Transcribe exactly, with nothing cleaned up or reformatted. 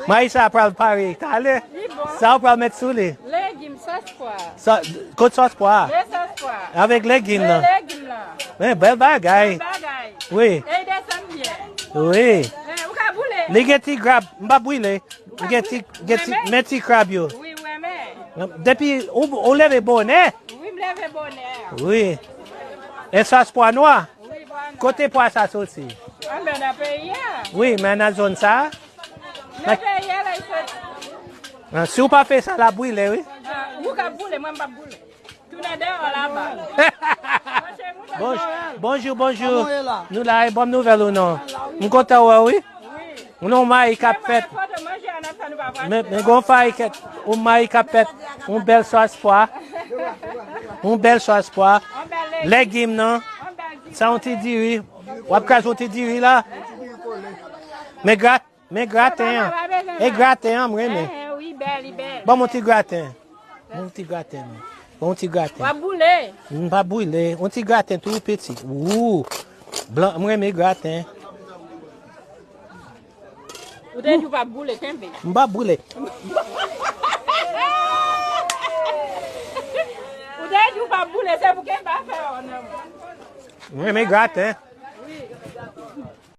Mayi sa pral pare talè. Li bon. Sa ou pral met sou li? Legim, sòs pwa. Sa, kot sòs pwa? Le sòs pwa. Avèk legim nan. Le legim lan. Men, bèl bagay. Bèl bagay. Wi. E desann byen. Wi. Eh, ou ka boule. Li gen ti krab, m pa brile. Ou ka boule. Gen ti, gen ti, men ti krab yo. Wi, ou renmen. Depi ou, ou leve bonè. Wi, m leve bonè. Wi. E sòs pwa nwa? Wi, pwa nwa. Kote pwa sa soti? Anben nan peyi a. Wi, men nan zòn sa. Nan peyi a la, li soti. Ah, si w pa fè sa, l ap brile, wi. Ah, ou ka boule, mwen m p ap boule. Tounen deyò laba. Bonj-, bonjou, bonjou. Kòman w ye la? Nou la, e bon nouvèl ou non? M kontan wè w, wi. Wi. Nou mayi k ap fèt. Men, men gon fay kèt, yon mayi k ap fèt. Yon bèl sòs pwa. Yon bèl sòs pwa. Legim nan. Sa yon ti diri. W ap kraze yon ti diri la. Men grat-, men graten an. E graten an, m renmen. Wi, bèl, li bèl. Ban m yon ti graten. Yon ti graten, non. Yon ti graten. W ap boule. M pa boule. Yon ti graten tou piti. Wou. Blan, m renmen graten. Ou te di w p ap boule, kenbe. M p ap boule. Ou te di w p ap boule, se pou kenbe afè w nan men w. M renmen graten.